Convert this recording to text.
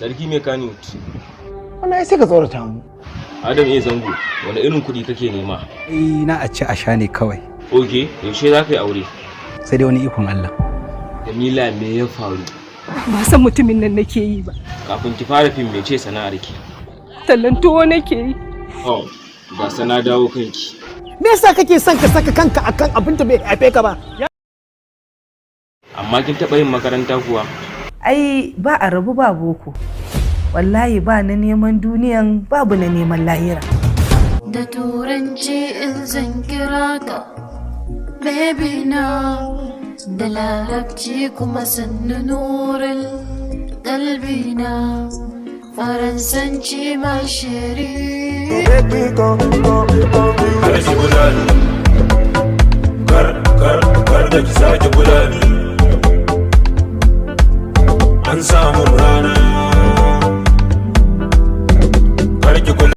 Sarki mai Kannywood. Wannan ai sai ka tsorata mu. Adam A Zango, wani irin kuɗi kake nema? Ai na a ci a sha ne kawai. Ok, yaushe za ka yi aure? Sai dai wani ikon Allah. Jamila, me ya faru? Ba san mutumin nan nake yi ba. Kafin ki fara fim, mece sana'ar ki? Tallan tuwo nake yi. Oh, ga sana dawo kanki. Me yasa kake son ka saka kanka akan abin da bai haife ka ba? Amma kin taɓa yin makaranta kuwa? Ai ba a rabu ba boko. Wallahi ba na neman duniyan, babu na neman lahira. Da turanci in zan kira ka baby na, da larabci kuma sannu nurul kalbi na, faransanci ma chérie. Kar ki kula ni, kar kar kar da ki sake kula ni. An samu rana, kar ki kula.